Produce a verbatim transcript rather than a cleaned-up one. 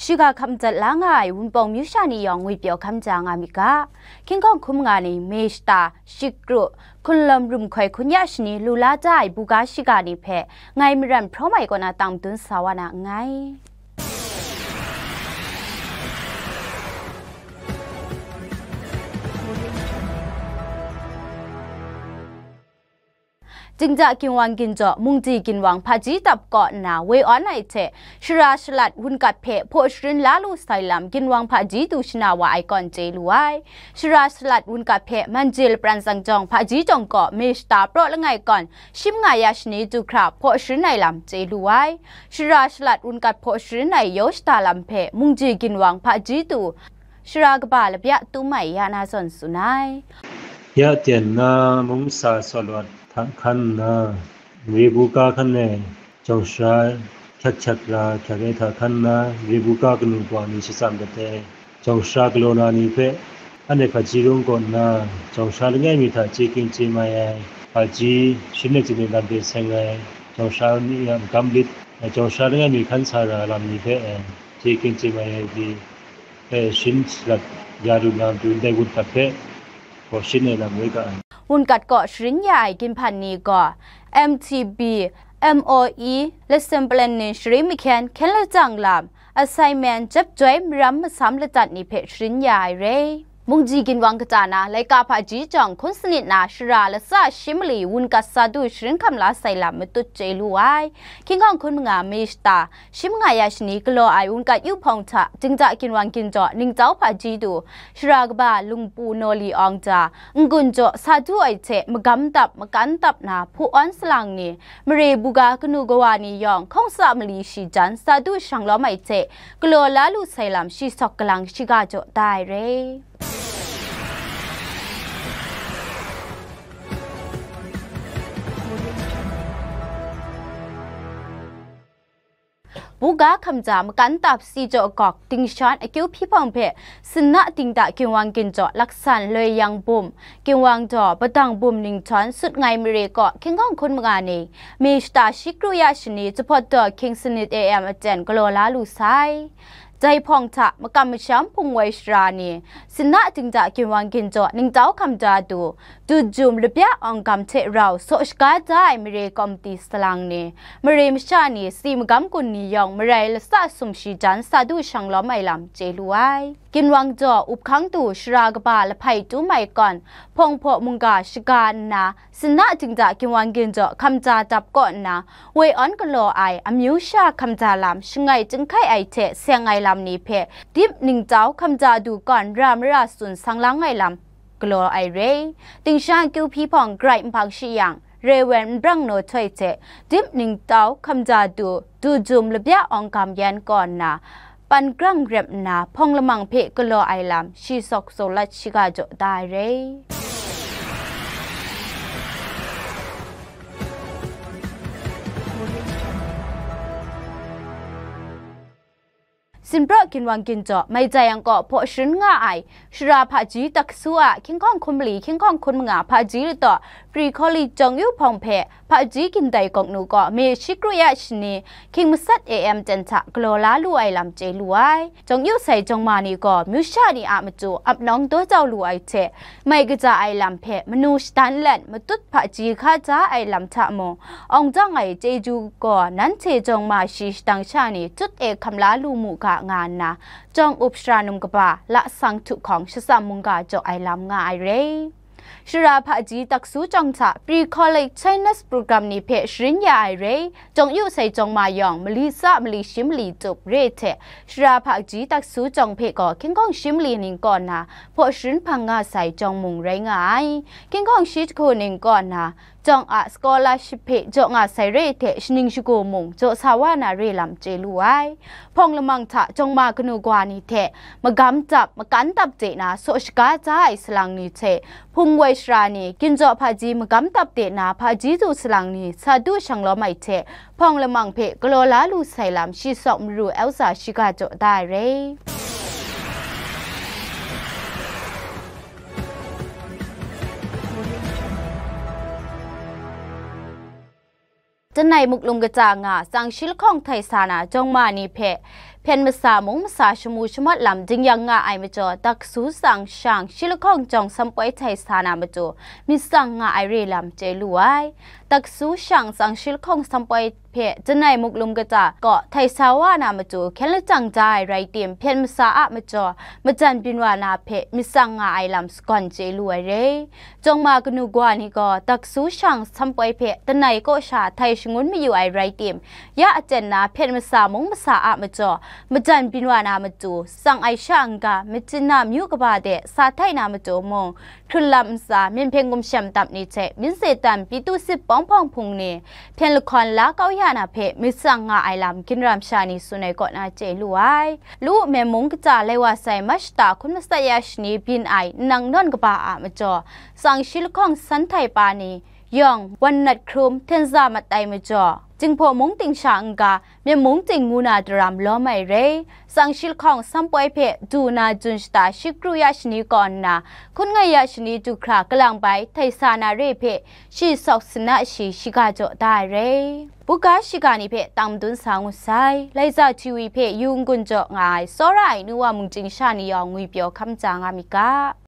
Shiga hkam dat la nga ai Wunpawng myu sha ni yawng ngwipyaw hkam ja nga myit ga. Hkying hkawng hkun manga ni Mei shata, Shikru, Hkunlawm Rumhkoi hkun ya shani lu la da ai buga shiga ni hpe ngai maran hprawm ai kaw na tang madun sa wa na nngai. Dingja ginwang ginjaw mungdi ginwang hpaji dap kaw nna woi awn ai hte, shara shalat wunkat hpe hpaw sharin la lu sai lam ginwang hpaji du shana wa ai kawn chye lu ai. Shara shalat wunkat hpe Manje lapran tsang jawng hpaji jawng kaw Mei shata praw langai kawn, shi manga ya shani du hkra hpaw sharin ai lam chye lu ai. Shara shalat wunkat hpaw sharin ai yaw shada lam hpe mungdi ginwang hpaji du, shara kaba labya tum ai ya na zawn tsun ai. Ya tyen na mung sa sawlawt hta hkan nna, mare buga hkan e jawng shara hkyak hkyak ra hkyak ai hta hkan nna, mare buga kanu kawa ni shatsam dat ai. Jawng shara galaw na ni hpe, anhte hpaji rung kaw nna, jawng shara langai mi hta chye king chye mai ai, hpaji shin ai chye ai lam hte seng ai, jawng shara ni a magam lit, jawng shara langai mi hkan sa ra lam ni hpe, chye king chye mai ai di, e, shin shalat ya lu na matu ndai wunkat hpe gaw shin ai lam rai ga ai. Wunkat kaw sharin ya ai ginhpan ni gaw M T B, M O E, lesson plan ni shari mahkyen hkyen lajang lam, assignment, jep joi maram masam ladat ni hpe sharin ya ai re. Mungdi ginwang kata na laika hpaji jawng hkun sanit na shara latsa shi mali wunkat sa du sharin hkam la sai lam matut chye lu ai. Hkying hkawng hkun manga Mei shata, shi manga ya shani galaw ai wunkat yu hpawng hta, dingja ginwang ginjaw ningtau hpaji du, shara kaba lungpu naw li awng ja, n-gun jaw sa du ai hte magam dap makan dap na hpu awn salang ni, mare buga kanu kawa ni yawng hkawng sa mali shi jan sa du shang lawm ai hte, galaw la lu sai lam shi sawk galang shiga jaw da ai re. Buga hkamja makan tap si jaw gawk dingshan akyu hpyi hpawng hpe sinna dingda ginwang ginjaw laksan loi yang bum, ginwang daw padang bum ninghtawm sut ngai mare kaw hkying hkawng hkun manga ni, Mei shata shi kru ya shani, jahpawt daw hkying sanit A M aten galaw la lu sai. Dai hpawng hta makam masham hpung woi shara ni, sinna dingda ginwang ginjaw ningtau hkamda du, du jum labya awng gam hte rau saw shaga da ai mare kawmti salang ni, mare masha ni, si magam gun ni yawng marai latsa sum shi jan sa du shang lawm ai lam chye lu ai. Ginwang jaw up hkang du shara kaba lahpai tum ai kawn, hpawng hpaw mungga shaga nna, sinna dingda ginwang ginjaw hkamja dap kaw nna, woi awn galaw ai amyu sha hkamja lam shangai chyinghkai ai hte seng ai lam ni hpe, dip ningtau hkamja du kawn ra mara tsun sang lang ai lam galaw ai re. Dingshan akyu hpyi hpawng grai nhpang shi yang, Rewen Nbrang Naw Htoi hte dip ningtau hkamja du, du jum labya awng gam yan kaw nna, pan grang rep nna, hpawng lamang hpe galaw ai lam shi sawk saw lat shiga jaw da ai re. Sinpraw ginwang ginjaw, mai jai yang kaw hpaw sharin nga ai, shara hpaji taksu a hkying hkawng hkun mali hkying hkawng hkun manga hpaji lataw, Pre College jawng yu hpawng hpe, hpaji gindai gawk nu kaw, Mei shi kru ya shani, hkying masat A M ten hta galaw la lu ai lam chye lu ai. Jawng yu sai jawng ma ni gaw, myu sha ni a matu ap nawng daw jau lu ai hte, mai kaja ai lam hpe manu shadan let matut hpaji hkaja ai lam hta mung, awng dang ai chyeju gaw nanhte jawng ma shi shadang sha ni tut e hkam la lu mu ga nga nna, jawng up shara num kaba lasang htu hkawng shatsam mungga jaw ai lam nga ai re. Shara hpaji taksu jawng hta Pre College Chinese Program ni hpe sharin ya ai re, jawng yu sai jawng ma yawng mali tsa mali shi mali tup re hte, shara hpaji taksu jawng hpe gaw hkying hkawng shi mali ning kaw na hpaw sharin hpang nga sai jawng mung rai nga ai. Hkying hkawng shi jahku ning kaw na jawng a scholarship hpe jaw nga sai re hte shaning shagu mung jaw sa wa na re lam chye lu ai. Hpawng lamang hta jawng ma kanu kawa ni hte magam dap, makan dap de na saw shaga ja ai salang ni hte, hpung woi shara ni, ginjaw hpaji magam dap de na hpaji du salang ni, sa du shang lawm ai hte, hpawng lamang hpe galaw la lu sai lam shi sawk maru Elsa shiga jaw da ai re. Chennai muklum kaja nga, tsang shi lahkawng htai sa na jawng ma ni hpe, hpyen masa mung masa shamu shamawt lam dingyang nga ai majaw, Daksu tsang shang shi lahkawng jawng sanpoi htai sa na matu myit tsang nga ai re lam chye lu ai. Daksu shang tsang shi lahkawng sanpoi hpe janai muklum kata kaw htai sa wa na matu hkyen lajang da ai rai tim, hpyen masa a majaw majan byin wa na hpe myit tsang nga ai lam sagawn chye lu ai re. Jawng ma kanu gaw ni gaw Daksu shang sanpoi hpe janai kaw sha htai shangun mayu ai rai tim, ya aten na hpyen masa mung masa a majaw majan byin wa na matu, tsang ai sha n-ga, Myitkyina myu kaba de sa htai na matu mung, hkrun lam ntsa, Minhpeng gumshem dap ni hte Minse tan Pitu sit pawng hpawng hpung ni hpyen lahkawn la kau ya na hpe myit tsang nga ai lam ginram sha ni tsun ai kaw na chye lu ai. Lu u, Myen mung kata lai wa sai Mach shata hkun matsat ya shani byin ai nnang nawn kaba a majaw, tsang shi lahkawng san htai pa ni yawng wan nat hkrum hten za mat ai majaw, Jinghpaw mung ting sha n-ga, Myen mung ting ngu na daram lawm ai re. Tsang shi lahkawng sanpoi hpe du na jun shata shi kru ya shani kaw nna, hkun ngai ya shani du hkra kalang bai htai sa na re hpe shi sawk sana shi shiga jaw da ai re. Buga shiga ni hpe tang madun sa ngut sai. Laiza T V hpe yu n-gun jaw nga ai tsawra ai nu wa mungchying sha ni yawng ngwipyaw hkam ja nga myit ga.